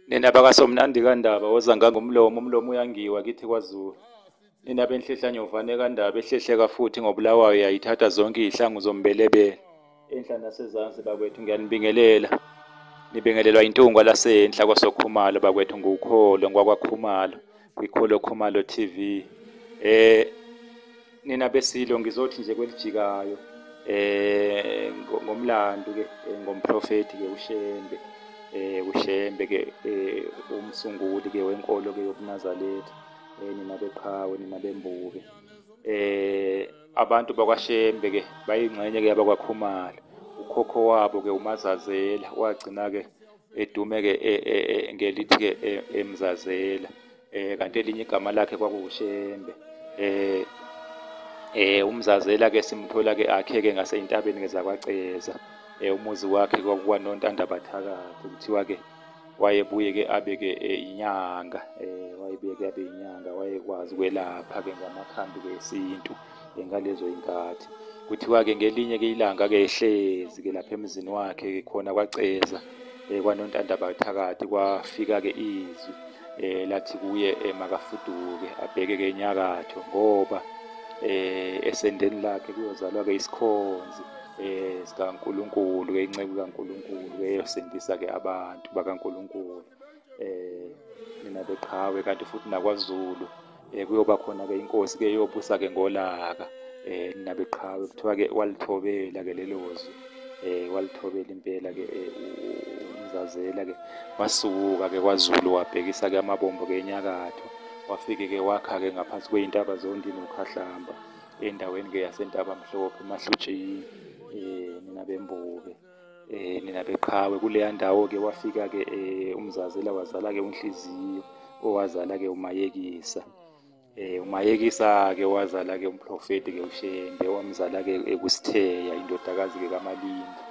Nina bakaSomnandi kaNdaba, woza ngangomlomo, umlomo uyangiwa kithi kwaZulu. Nina benhlehla nyovane kaNdaba, ehlehleka futhi ngoBulawayo yayithatha zonke iy'hlangu zombelebele. Enhla nasezansi bakwethu ngiyanibingelela. Nibingelelwa intungwa lasenhla kwaSokhumalo bakwethu, ngukholo ngwakwaKhumalo, kwiKholo Khumalo TV. Nina beSilo ngizothi nje kwelijikayo ngomlando ke, ngomprofeti ke uShembe, uShembe ke umsunguli ke wenkolo ke yobuNazaretha. Nina beqhawe, nina bembuke, abantu bakwaShembe ke bayingxenye ke abakwaKhumalo. Ukhokho wabo ke uMazazela wagcina ke edume ke ngelithi ke eMzazela, kanti elinye igama lakhe kwakuwuShembe. UMzazela ke simthola ke akhe ke ngaseyintabeni ke zakwaCeza. Umuzi wakhe kwakukwaNontandabathakathi, kuthiwa ke wayebuye ke abe ke inyanga, wayebuye ke abe inyanga, wayekwazi ukwelapha ke ngamakhambi ke esintu ngalezo inkathi. Kuthiwa ke ngelinye ke ilanga ke ehlezi ke lapha emzini wakhe ke khona kwaCeza, kwaNontandabathakathi, kwafika ke izwi lathi kuye makafuduke abheke ke enyakatho, ngoba esendeni lakhe kuyozalwa ke isikhonzi sikaNkulunkulu ke, inceku kaNkulunkulu ke eyosindisa ke abantu bakaNkulunkulu. Nina beqhawe, kanti futhi nakwaZulu kuyoba khona ke inkosi ke eyobusa ke ngolaka. Nina beqhawe, kuthiwa ke walithobela ke lelo zwi, walithobela impela ke uMzazela ke, wasuka ke kwaZulu wabhekisa ke amabombo ke enyakatho, wafike ke wakha ke ngaphansi kwey'ntaba zoNdini uKhahlamba, endaweni ke yaseNtaba Mhlophe eMahlutshini. Nina bembuke, nina beqhawe, kuleya ndawo ke wafika ke uMzazela wazala ke uNhliziyo, owazala ke uMayekisa. uMayekisa ke wazala ke umprofeti ke uShembe, wamzala ke ekuSitheya, indodakazi ke kaMalindi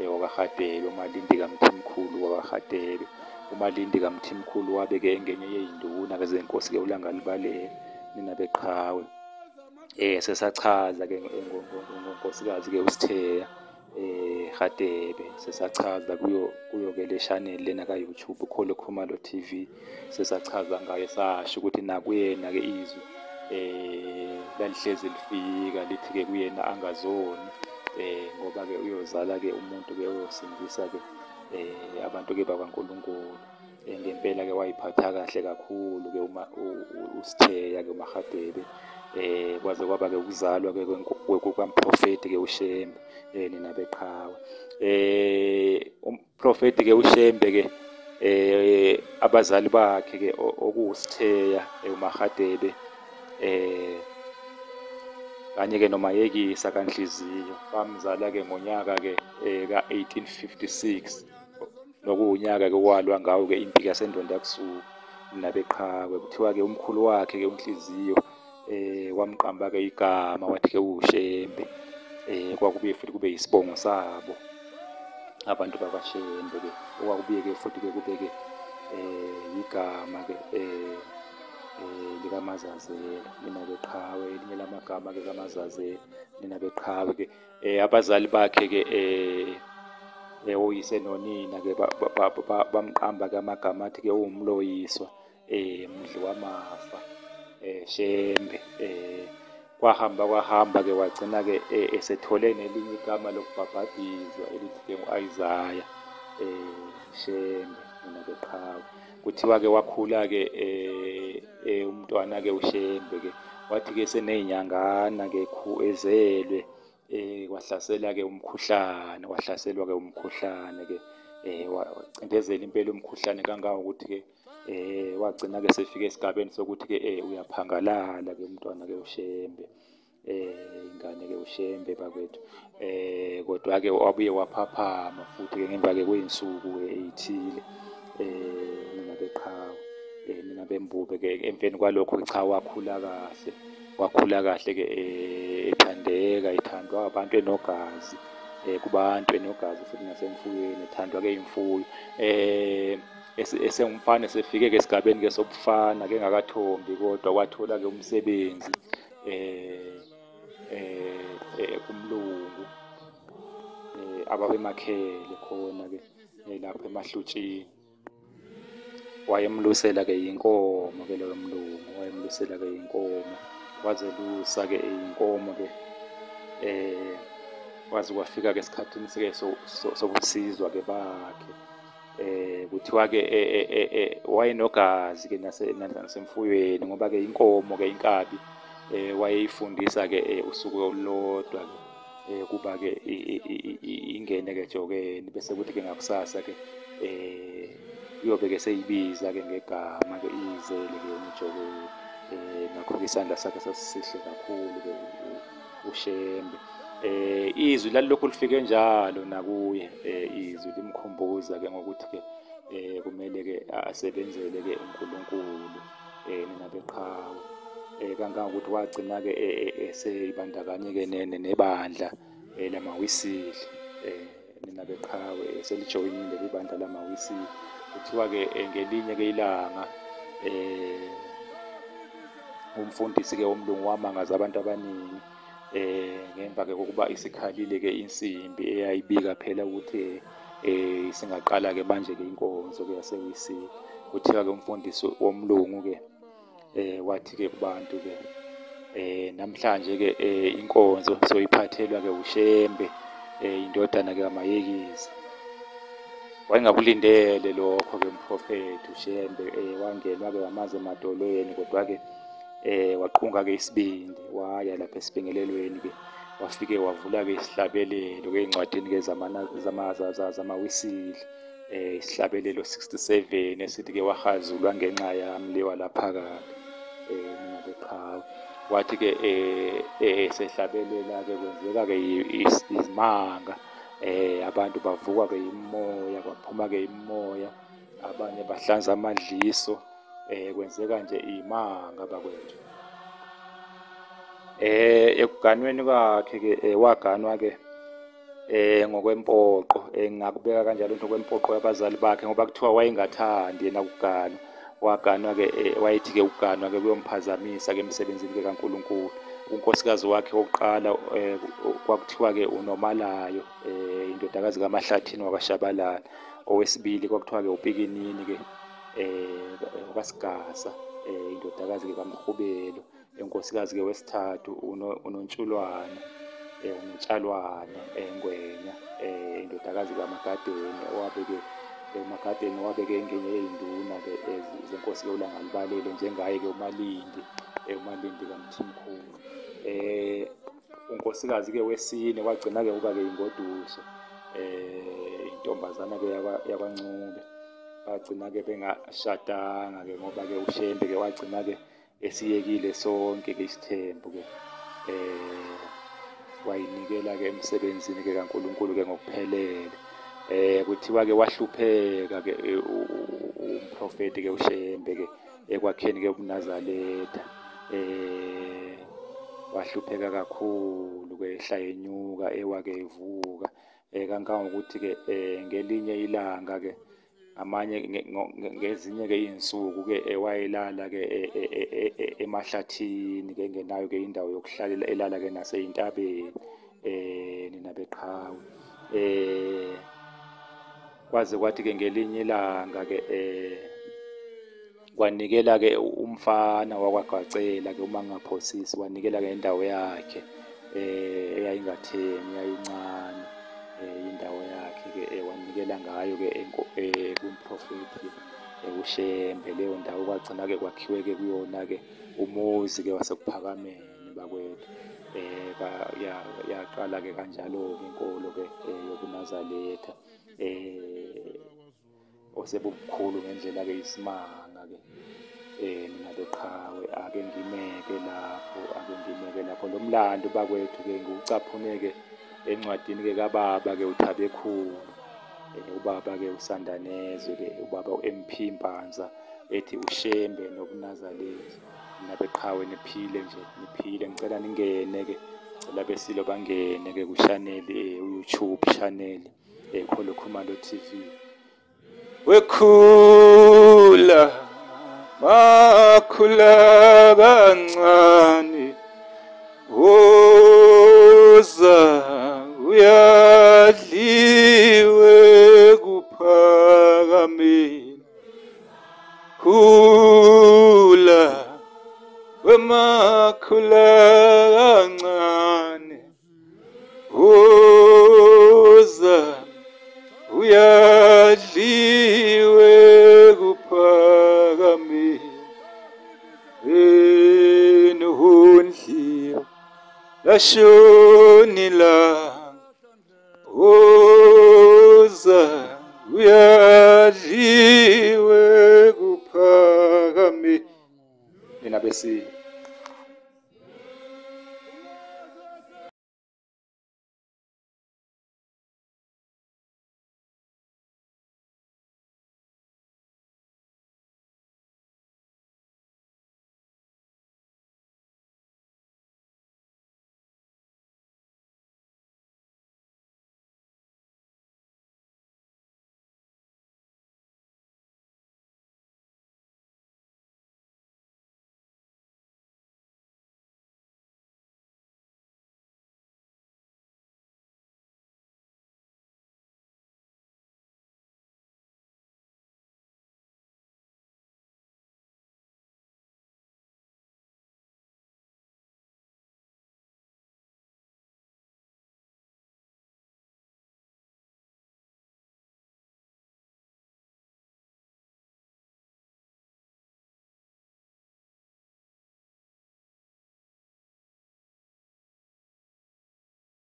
wakaRhadebe, uMalindi kaMthimkhulu wakaRhadebe. uMalindi kaMthimkhulu wabe ke engenye yey'nduna ke zenkosi ke uLangalibalele. Nina beqhawe, sesachaza ke ngonkosikazi ke uSitheya Rhadebe, sesachaza kuyo ke le channel lena ka YouTube Kholo Khumalo TV, sesachaza ngaye, sasho ukuthi nakuyena ke izwi lalihlezi lifika lithi ke kuyena angazoni, ngoba ke uyozala ke umuntu ke oyosindisa ke abantu ke bakaNkulunkulu. Ngempela ke wayiphatha kahle kakhulu ke uma uSitheya ke uMaRhadebe, kwaze kwaba ke ukuzalwa ke kukamprofeti ke uShembe. Nina beqhawe, umprofeti ke uShembe ke abazali bakhe ke okuwuSitheya uMaRhadebe kanye ke noMayekisa kaNhliziyo, bamzala ke ngonyaka ke ka-1856, nokuwunyaka ke walwa ngawo ke impi yaseNdondakusuku. Nina beqhawe, kuthiwa ke umkhulu wakhe ke uNhliziyo wamqamba ke igama wathi ke uShembe. Kwakubuye futhi kube isibongo sabo abantu bakwaShembe ke, okwakubuye ke futhi ke kube ke igama ke likaMazazela. Nina beqhawe, elinye lamagama ke kaMazazela. Nina beqhawe ke, abazali bakhe ke oyise nonina ke bamqamba ke amagama athi ke uwumloyiswa, mdli wamafa, Shembe. Kwahamba kwahamba ke wagcina ke esethole nelinye igama lokubhabhadizwa elithi ke ngu-Isaiah Shembe. Nina beqhawe, kuthiwa ke wakhula ke umntwana ke uShembe ke, wathi ke seney'nyangana ke ezelwe, kwahlasela ke umkhuhlane, wahlaselwa ke umkhuhlane ke, wacindezela impela umkhuhlane kangangokuthi ke wagcina ke sefika esigabeni sokuthi ke uyaphangalala ke umntwana ke uShembe, ingane ke uShembe bakwethu. Kodwa ke wabuye waphaphama futhi ke ngemva ke kwey'nsuku ey'thile. Nina beqhawe, nina bembube ke, emveni kwalokho cha wakhula kahle, wakhula kahle ke ethandeka, ethandwa abantu, enogazi kubantu, enogazi futhi nasemfuyweni, ethandwa ke imfuyo. Esengumfana esefike ke esigabeni ke sobufana ke engakathombi, kodwa wathola ke umsebenzi kumlungu ababemakhele khona ke lapha eMahlutshini. Wayemlusela ke inkomo ke loyo mlungu, wayemlusela ke inkomo, wazelusa ke inkomo ke kwaze kwafika ke esikhathini sike sokusizwa ke bakhe. Kuthiwa ke wayenogazi ke nasemfuyweni, ngoba ke inkomo ke inkabi wayeyifundisa ke usuku olulodwa ke kuba ke ingene ke ejokeni, bese kuthi ke ngakusasa ke iyobe ke seyibiza ke ngegama ke iyizele ke yona ejokeni. Ngakho-ke isandla sakhe sasisihle kakhulu ke uShembe. Izwi lalilokhu lifike njalo nakuye, izwi limkhumbuza ke ngokuthi ke kumele ke asebenzele ke uNkulunkulu nina beqhawe, kangangokuthi wagcina ke eseyibandakanye ke nebandla lamaWisili, nina beqhawe, selijoyinile ibandla lamaWisili. Kuthiwa ke ngelinye ke ilanga umfundisi ke womlungu wamangaza abantu abaningi ngemva ke kokuba isikhalile ke insimbi eyayibika phela ukuthi singaqala ke manje ke inkonzo ke yaseWisili. Kuthiwa ke umfundisi womlungu ke wathi ke kubantu ke namhlanje ke inkonzo soyiphathelwa ke uShembe, indodana ke kaMayekisi. Wayengakulindele lokho ke umprofethi uShembe, wangenwa ke amanzi emadolweni, kodwa ke waqhunga ke isibindi, waya lapha esibingelelweni ke, wafike wavula ke isihlabelelo ke encwadini ke zamaWisili, isihlabelelo 67 esithi ke wahazulwa ngenxa yami lewa laphakade, nina beqhawe. Wathi ke sehlabelela ke kwenzeka ke izimanga, abantu bavuka ke imoya, kwaphuma ke imoya, abanye bahlanza amadliso, kwenzeka nje imanga bakwethu. Ekuganweni kwakhe ke waganwa ke ngokwempoqo, ngingakubeka kanjalo ngokwempoqo yabazali bakhe, ngoba kuthiwa wayengathandi yena ukuganwa. Waganwa ke, wayethi ke ukuganwa ke kuyomphazamisa ke emsebenzini ke kaNkulunkulu. Unkosikazi wakhe wokuqala kwakuthiwa ke uNomalayo, indodakazi kaMahlathini wakwaShabalala. Owesibili kwakuthiwa ke uPikinini ke okaSigasa, indodakazi ke kaMrhubelo. Unkosikazi ke wesithathu uNontshulwane, uNotshalwane Ngwenya, indodakazi kaMagadeni, owabe-ke uMagadeni wabe-ke engenye yey'nduna ke zenkosi ke uLangalibalele, njengaye ke uMalindi, uMalindi kaMthimkhulu. Unkosikazi ke wesine wagcina ke uba ke ingoduso, intombazana ke yakwaNcube. Bagcina ke bengashadanga ke, ngoba ke uShembe ke wagcina ke esiyekile sonke ke isithembu ke, wayinikela ke emsebenzini ke kaNkulunkulu ke ngokuphelele. Kuthiwa ke wahlupheka ke umprofeti ke uShembe ke ekwakheni ke ubuNazaretha, wahlupheka kakhulu ke, ehla enyuka, ewa ke evuka, kangangokuthi ke ngelinye ilanga ke amanye ngezinye ke izinsuku ke wayelala ke emahlathini ke, engenayo ke indawo yokuhlalela, elala ke naseyintabeni, nina beqhawe. Kwaze kwathi ke ngelinye ilanga ke kwanikela ke umfana wakwaGwacela ke, uma ngingaphosisi, wanikela ke indawo yakhe eyayingatheni, yayincane, indawo yakhe ke wanikela ngayo ke kumprofethi uShembe. Leyo ndawo kwagcina ke kwakhiwe ke kuyona ke umuzi ke waseKuphakameni bakwethu. Yaqala ke kanjalo ke inkolo ke yobuNazaretha, osebubukhulu ngendlela ke isimanga ke, nina beqhawe. Ake ngimeke lapho, ake ngimeke lapho. Lo mlando bakwethu ke ngiwucaphune ke encwadini ke kababa ke uThabekhulu, ubaba ke uSandanezwe ke, ubaba uMP Mpanza, ethi uShembe nobuNazaretha. Nina beqhawe niphile nje, niphile. Ngicela ningene ke, ngicela besilo bangene ke ku-channel, u-YouTube channel, Kholo Khumalo TV. Wekhula makhula kancane, woza uyadliwe kuphakameni. Uyadliwe kuphakameni enuhundliwe lashoni ilanga. Woza uyadliwe kuphakameni. Nina besi